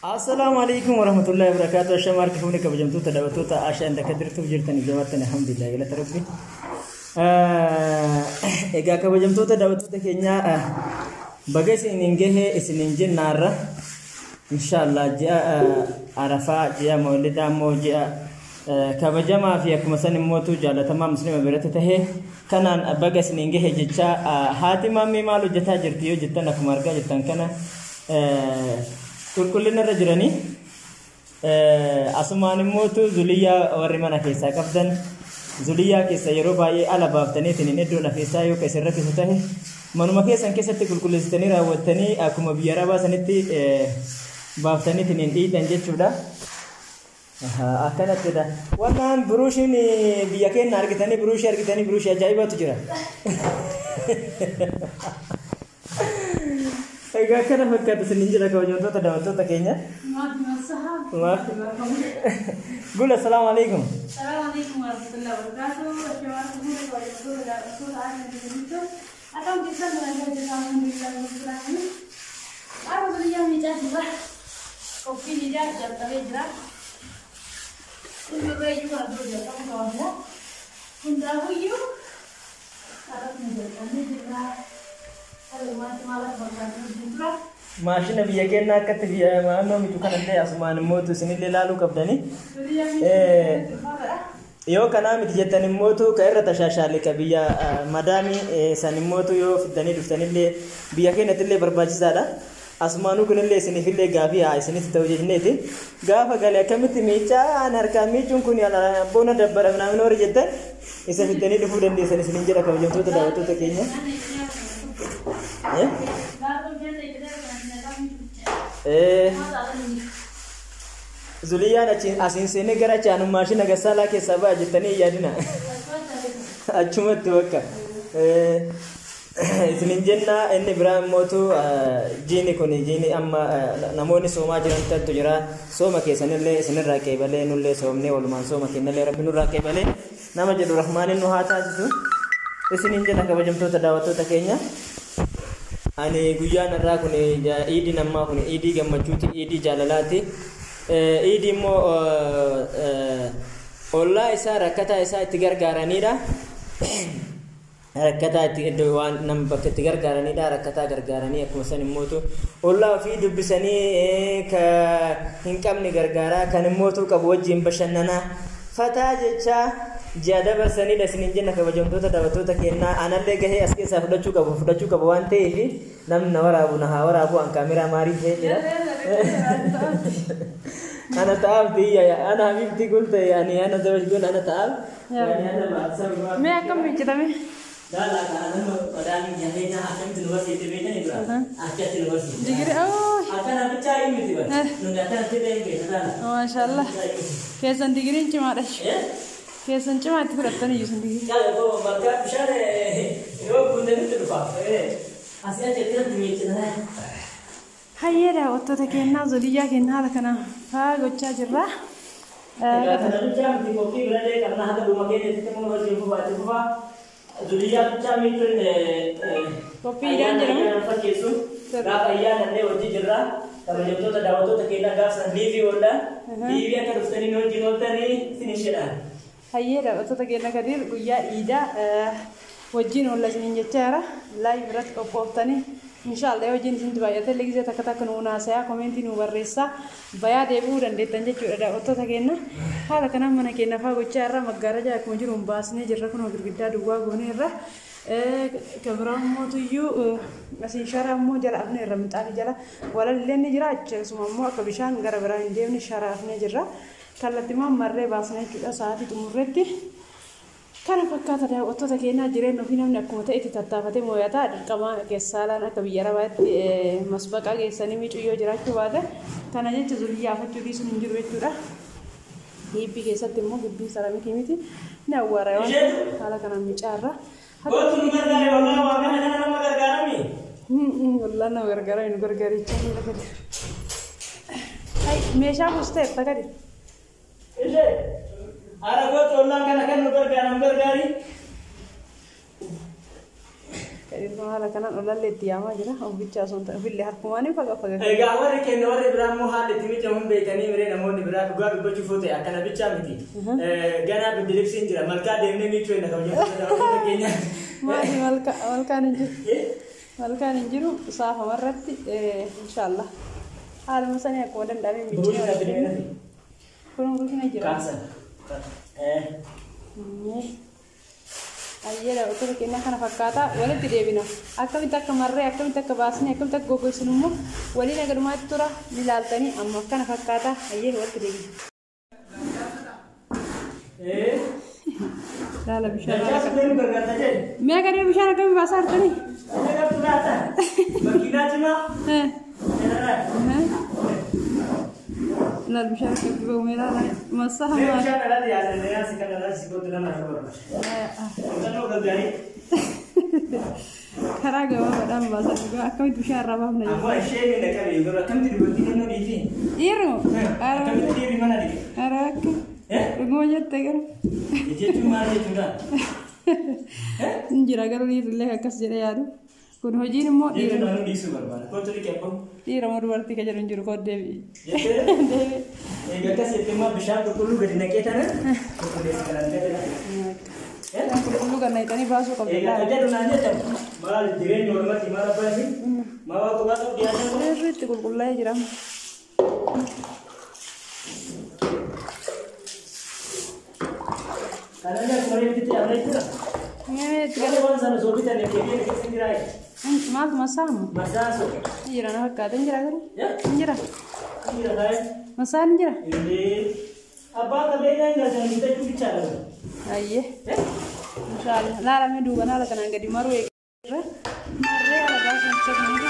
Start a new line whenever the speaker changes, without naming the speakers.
Assalaamu alaikum warahmatullahi wabarakatuh. Ashama harka fuune kabajamtoota daawwattoota Ashaa inda kadirtuuf jirtan jabaattan alhamdulillah galata rabbi. Egaa kabajamtoota daawwattoota keenyaa baga isiniin gahe isiniin jennaarra inshallah ji'a Arafaa ji'a Mawlidaa immoo ji'a kabajamaa fi akkuma san immootu jaalatamaa muslima biratti tahe kanaan baga isiniin gahe jecha haati maammii maal hojjetaa jirti yoo jettan akkuma argaa jirtan kana qulqullina irra jiranii asumaan immootu zuliyyaa warri mana keessaa qabdan zuliyyaa keessa yeroo baay'ee ala baaftaniitiin iddoo lafeessaa yoo ka isin rakkisu tahe manuma keessan keessatti qulqulleessitanii raawwattanii akkuma biyya arabaa sanitti baaftaniitiin hin dhiitan jechuudha. Akkanattidha. Wannaan buruushiin biyya keenya argitanii buruushii argitanii buruushii ajaa'ibatu jira. Egaa akkana fakkaata isiniin jira kabajamtoota daawwattoota keenya. Gula assalaamu alaikum.
Assalamu alaikum warahmatullahi wabarakatuh. Ashamaa fuula kabajamtoota daawwattoota aannan jiranitu. Akkam keessan nagaa jirra alhamdulillah rabbil alamin. Qaama biyyaa miicaa jira. Qophiin ijaa jalqabee jira. Kun irra iyyuu kana dura jalqabuu qaba. Hundaafuyyuu har'asuma jalqabnee jirra. Halumaatti maal akka fakkaatu wajjin tura.
Maashina biyya keenyaa akkatti biyya naannoo mitu kanallee asumaan immootu isinillee ilaaluu qabdanii.
Biyya miicaa ulfaataadha.
Yoo kanaa miti jettan immootu ka irra tashaashaale ka biyya madaamii san immootu yoo fiddanii dhuftanillee biyya keenyattillee barbaachisaadha. Asumaanuu kunillee isiniifillee gaafii haa isinitti ta'u jenneeti. Gaafa gale akkamitti miicaa an harkaan miicuun kun boona dabbara minaamin warri jettan isa fiddanii dhufuu dandeessan isiniin jedha kabajamtoota daawwattoota keenya. Zuliyyaan asiin seenee gara chaanum maashina gassaalaa keessaa ba'a jettanii hin yaadina. Achumatti bakka. Isinin jenna inni biraa immootu jiini kun jiini amma namoonni soomaa jiran tattu jira. Sooma keessanillee isinirraa qeebalee nullee soomnee walumaan sooma kennallee rabbi nurraa qeebalee nama jedhu rahmaanin nu haa taasisu. Isinin jenna kabajamtoota daawwattoota keenya. Ani guyyaan irraa kun iidiin ammaa kun iidii gammachuuti iidii jaalalaati. Iidii immoo ollaa isaa rakkataa isaa itti gargaaranidha. Rakkataa itti iddoo waan nama bakka itti gargaaranidha. Rakkataa gargaaranii akkuma san immootu ollaa ofii dubbisanii ka hin qabne gargaaraa kan immootu qabu wajjin bashannanaa fataa jechaa ji'a dabarsanidha isiniin jenna kabajamtoota daawwattoota keenyaa anallee gahee as keessaa fudhachuu qabu waan ta'eef namni na waraabu na haa waraabu an kaameraa maarii ta'ee jira. Ana ta'aaf tiyya ana habibti gulta yani ana zawaj gul ana ta'aaf yani ana ba'at
Mee akkam miiccitame?
Lala kana madaami nyaatee akkamitti nu barsiifte beekanii dura akkatti nu barsiifte.
Jigiri oo
Akkana bichaa hin miti bara. Nuti akkanatti illee hin beekna laala.
maashaallah. Keessan digiriin cimaadha. Keessan cimaa itti fudhattan iyyuu sun digirii.
Yaala koo bakka bishaan yoo guutanitti dhufa. Asii achi akkanatti miiccina.
Hayyee daawwattoota keenyaa zoliyyaa keenyaa haala kanaan faa gochaa jirra.
Egaa kana bichaa miti qophii birallee qabna haga dhuma keenyatti immoo wajjin fufaa itti fufaa. Zuliyyaa bichaa miicuun
Qophii idaan jedhamu.
ayyaana fakkeessu gaafa ayyaana illee hojii jirra. Kabajamtoota daawwattoota keenyaa gaaf san liivii oolla. Liivii akka dhuftanii nu wajjin ooltanii isin jedhaan.
Hayyee daawwattoota keenya Kadiir guyyaa iidaa wajjin oolla isiniin jechaa jira. Live irratti qophooftanii inshaallah wajjin isintu baay'ate illee gisee takka takka nuu naasayaa koomeentii nuu barreessaa bayaa deebi'uu dandeettan jechuudha daawwattoota keenya. Haala kanaan mana keenya faa gochaa irra maggaarajaa akkuma jiru hin baasnee jirra kunoo girgiddaa duwwaa goonee irra. Kan biraa immoo asiin sharaa immoo jala afnee irra mixaafii jala walallee ni jira akkasuma immoo akka bishaan gara biraa hin deemne sharaa afnee jirra. Kallattimaan marree baasnee jechuudha sa'aatii xumurreetti. Kana fakkaata daawwattoota keenyaa jireenya ofii namni akkuma ta'e itti tattaafatee moo'ataa dirqama keessaalaan akka biyya arabaatti masbaqaa geessanii miicuu yoo jiraachuu baate kana jecha zuliyyaa afachuu dhiisuun hin jiru jechuudha. Gibbii keessatti immoo gibbiin saramikii miti ni awwaara waan ta'eef haala kanaan miicaarra.
Gootu nu gargaare wallaahi waa kana kana nama gargaarami.
Wallaan nama gargaara nu gargaarichaa ni lafa jira. Meeshaa buusteerta gadi.
Ishee ara gootu ollaan kana kan nu gargaaran gargaari.
Haala kanaan olallee itti yaamaa jira. Oficha osoo hin ta'in ofillee harkumaanii faga faga.
Egaa warri kenna warri biraa immoo haala itti miicamuun beektanii miree namoonni biraa dhugaa dubbachuuf yoo ta'e akkana bichaa miti. Ganaa biddiribsiin jira malkaa deemnee miiccuu hin kabajamtoota keenya.
Maali malkaan hin jiru. Malkaan hin jiru saafamarratti inshaallah. Haaluma sanii akkuma danda'ame miiccee. Kun burshina jira.
Kaansan.
Ayyee daawwattoota keenya kana fakkaata walitti deebina. Akkamitti akka marree akkamitti akka baasnee akkamitti akka goggogsinu immoo waliin agadumaatti tura ni ilaaltanii amma akkana fakkaata ayyee walitti deebina. Laala bishaan. Mi'a gadee bishaan akkamii baasaa jirtanii?
Makiinaa cimaa.
Laala bishaan akkamitti ba'u mee laala masaa hamaa.
Bishaan alatti yaasan yaasi kan alatti si gootu nama irra barbaada.
Karaa gabaabaadhaan baasaa dhugaa akkamitti bishaan irraa baafna jedhu.
Ammoo ishee ni dhaqabe yeroo akkamitti dubartii kennuu dhiiti?
Dhiirri moo?
Akkamitti dhiirri mana dhiqe?
Ara akka dhuguma jettee gara.
Jechuun maal jechuudha?
Hin jira garuu dhiirri illee akkas jedhee yaadu. Kun hojiin immoo dhiira.
Jechuun anuu dhiisuu barbaada. Kootu dhiqe abbaa.
Dhiira moo dubartii ka jedhu hin jiru koo deebi'i.
Jettee? Egaa akkas jettee immoo bishaan qulqulluu gadi naqee tana qulqulleessi kanaan gadi naqee.
Bishaan qulqulluu kan naqxanii baasuu qabdu.
Egaa kan jedhu naan jedhamu maal jireenya ormatti maal abbaa isii maal waa kophaa qabu dhiyaatan kun.
Sirriitti qulqullaa'ee jira.
Kanaan akkuma reefitti yaamna jechuudha.
Mee itti
Gara waan sana osoo bitanii keeyyee keessa jiraa.
Maaltu masaamu?
Masaa soo.
Hin jira na fakkaata hin jira garuu.
Yaa?
Hin jira.
Hin jira taa'ee.
Masaan hin jira.
Illee abbaa qabeenyaa hin galchan bitachuu bichaadha.
Ayyee. Inshaallah. Laalamee duuba haala kanaan gadi maruu eegarra. Marree haala baasuun isa kan jiru.